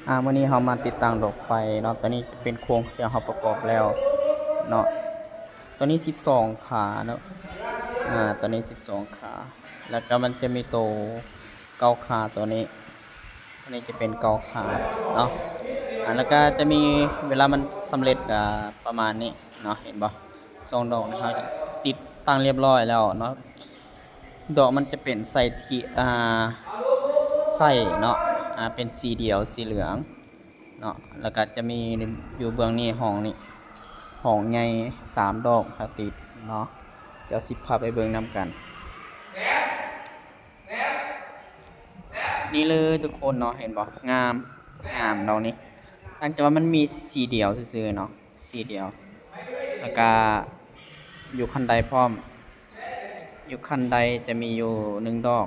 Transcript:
ອ່າ ມື້ນີ້ເຮົາມາຕິດຕັ້ງດອກໄຟເນາະ. ຕອນນີ້ເປັນໂຄງທີ່ເຮົາປະກອບແລ້ວເນາະ. ຕອນນີ້ສິບສອງຂາເນາະ. ອ່າ ຕອນນີ້ສິບສອງຂາ ແລ້ວກໍມັນຈະມີໂຕເກົ້າຂາໂຕນີ້. ອັນນີ້ຈະເປັນເກົ້າຂາເນາະ. ອ່າ ແລ້ວກໍຈະມີ ເວລາມັນສຳເລັດ ອ່າ ປະມານນີ້ເນາະ ເຫັນບໍ່? ສອງດອກນີ້ເຮົາຕິດຕັ້ງລຽບຮ້ອຍແລ້ວເນາະ. ດອກມັນຈະເປັນໃສ່ທີ່ ອ່າ ໃສ່ເນາະ ອ່າ ເປັນສີດຽວສີເຫຼືອງເນາະ. ແລ້ວກໍຈະມີຢູ່ເບື້ອງນີ້ ຫ້ອງນີ້ ຫ້ອງໃຫຍ່ສາມດອກເຮົາຕິດເນາະ. ດຽວຊິພາໄປເບິ່ງນຳກັນ. ນີ້ເລີຍທຸກຄົນເນາະ ເຫັນບໍ່? ງາມ ງາມດອກນີ້. ຕ່າງແຕ່ວ່າມັນມີສີດຽວຊື່ໆເນາະ ສີດຽວ ແລ້ວກະຢູ່ຂັ້ນໃດພ້ອມ. ຢູ່ຂັ້ນໃດຈະມີຢູ່ໜຶ່ງດອກ.